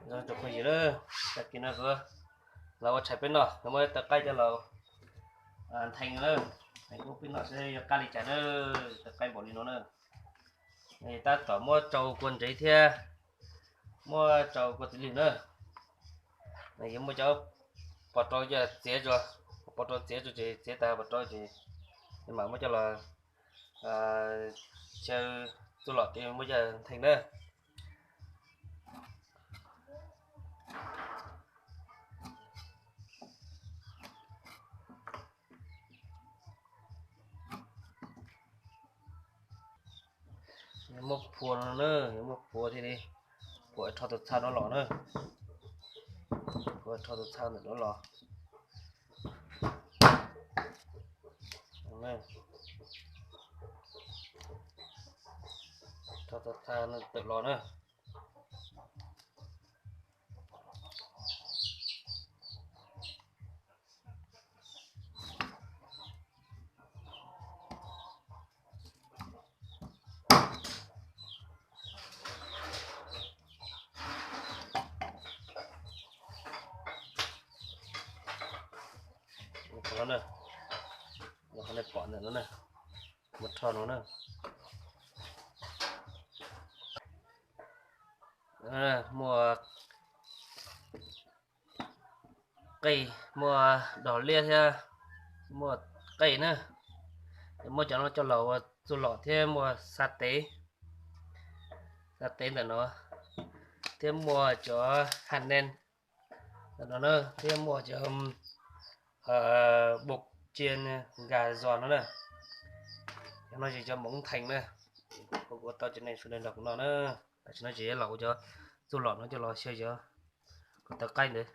Tsoom phooj ywg na, tag kis no kuv los ua tshais peb noj, kuv muab tawv qaib coj los nthe na, kuv peb noj saib yog qab li cas na, tawv qaib npaum li no na. Tab tom muab tsau kua ntsev thiab muab tsau kua txiv lwj na. Yuav muab cov pos rau coj txiav tso, pos rau txiav tso ces txiav tas pos rau ces mam muab coj los xyaw txuj lom ces muab coj nthe na. Yuav muab phua no na, yuav muab phua thiaj li phua rho tus txha no los na. Phua rho tus txha ntawm no los. Rho tus txha tawm los na. Qhov nej pom ntawm no na, muab rho no na. Muaj qej, muaj dog liab thiab muaj qej na. Muab cov no coj los ua txuj lom thiab muaj xav tev, xav tev ntawm no, thiab muaj cov ha nen ntawm no na, thiab muaj cov bos cia nkag zos no na. Cov no ces cov moov theem na. Kuv ua tau cov neeg sawv daws nrog kuv noj na. Tam sim no ces los ua cov txuj lom no coj los xyaw cov ko taw qaib ntawd.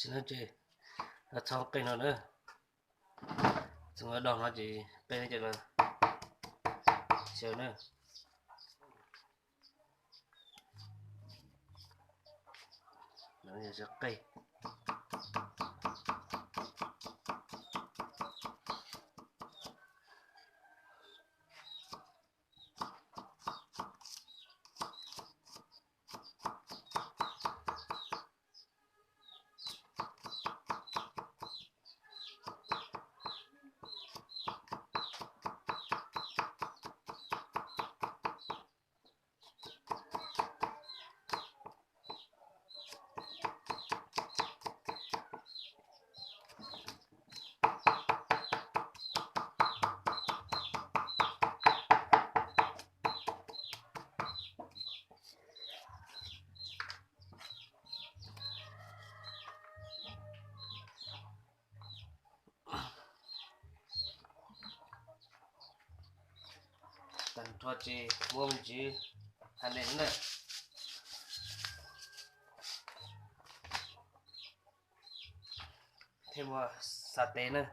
Sim no ces txhob qej no na, txhob dog no ces qej no ces xyaw na. Qej. Tag nrho ces muab me ntsis ha nen na, thiab muab xav tev na.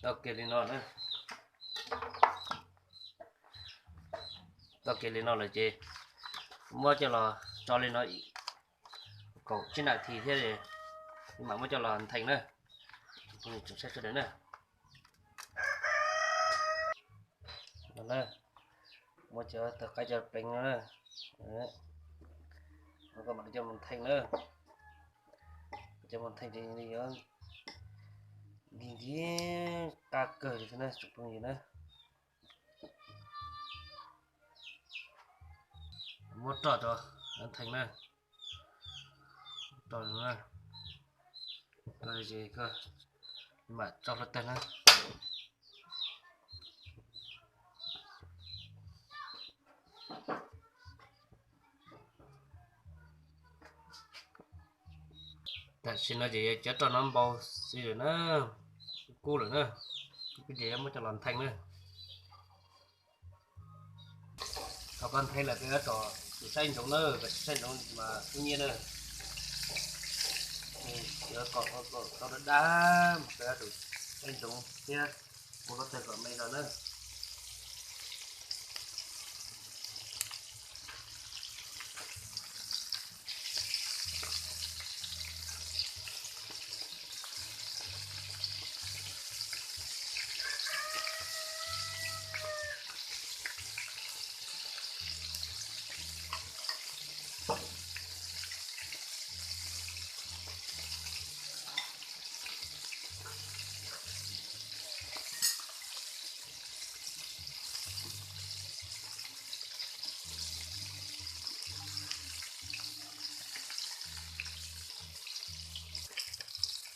Tau kiag li no na. Tau kiag li no lawm ces muab coj los tso li no kaum tsib nas this thiab, mam muab coj los ntheej na. Tsoom saib sawv daws na, muab cov tawv qaib coj pleev no na, koj mam coj mus ntheej na. Coj mus ntheej ces nws yuav nkig nkig Qab kawg li na tsoom phooj ywg na. Muab roj rau Ntxhee na, roj, roj mam tso hluav taws na. Tam sim no ces yuav cov roj no npau xwb lawm na, kub lawm na, ces yuav muab coj los ntxhee na. Thaum koj ntxhee lawm koj yuav tsum saib ntsoov na, koj tsis saib ntsoov mas kub nyiab na. Yuav kom tau dab dab mas koj yuav tsum saib ntsoov thiab ua hluav taws kom me zog na.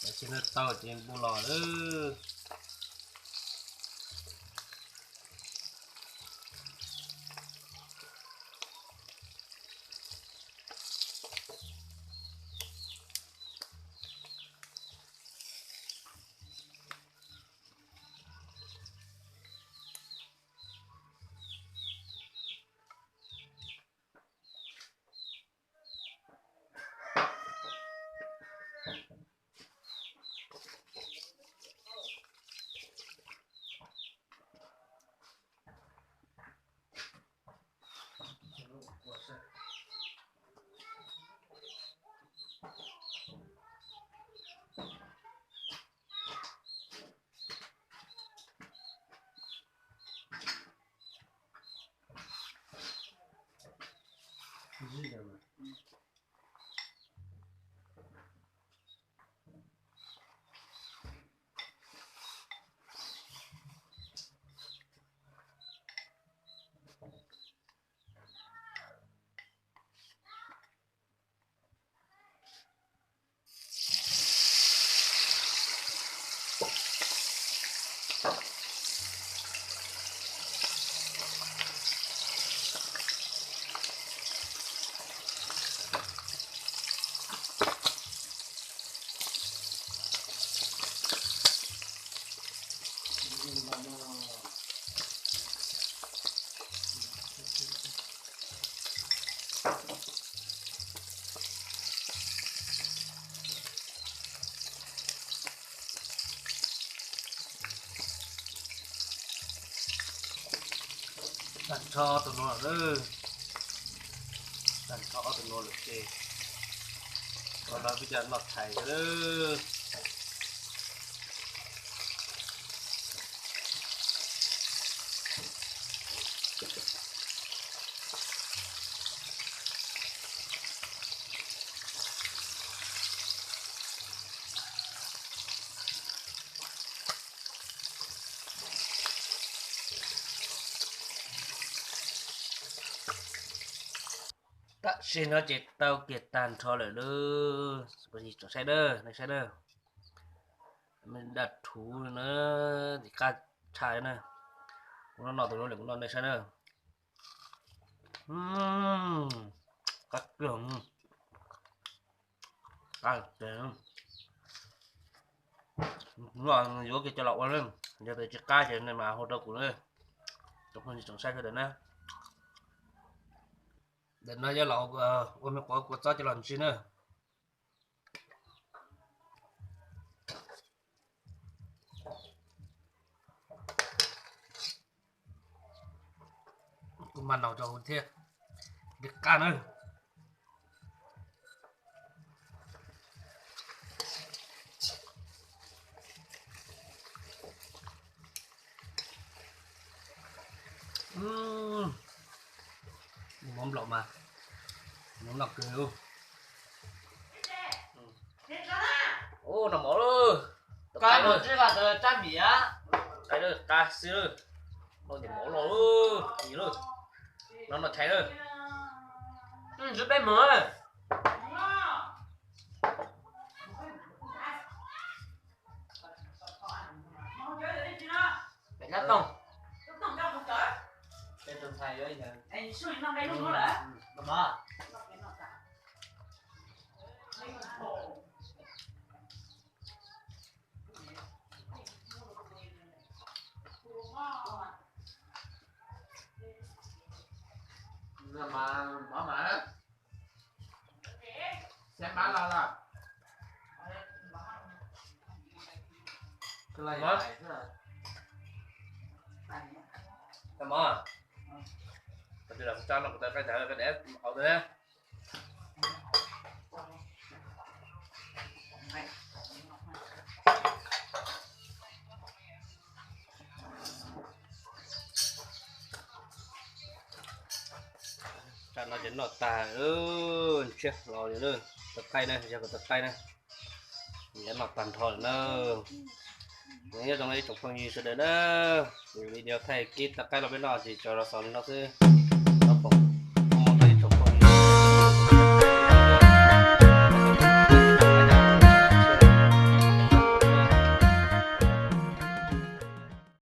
Tam sim no tau ces npau los lawm. Tag nrho tus nuav lawm, tag nrho ob tug nuav lawm ces ua no peb coj noj tshais xwb. Tam sim no ces tau kiag tag nrho lawm lauj. Tsoom saib na, nej saib na. Daj rhuv na, qab tshaj na. Kuv noj tus nuav lawm kuv noj nej saib na. Qab kawg. Noj yuav kiag coj los ua na, yog tias tsis qab ces nej mam hu rau kuv na. Tsoom phooj ywg tsoom saib sawv daws na, ntawm no yuav los ua me quav kua txob coj los ntsig na. Kuv mam nau rau hauv thiab, li qab na. Mov nplaum mas, mov nplaum kawg. Ub, noj mov lawm. Kab no tsib vaj tawv tsab npiam. Qab xwb lawm. Noj ntawm mov los lawm, noj noj tshais lawm. Ntsib peb mus. Peb hlab tooj. Mov, tsam no ces noj tag, ntsiag los, tawv qaij na, yog kom tawv qaij na. Nyob noj tag nrho lawm na. Nyob zoo ib tsoom phooj ywg sawv daws na, video thaij kib tawv qaij los peb noj ces tso rau xaus li no xwb.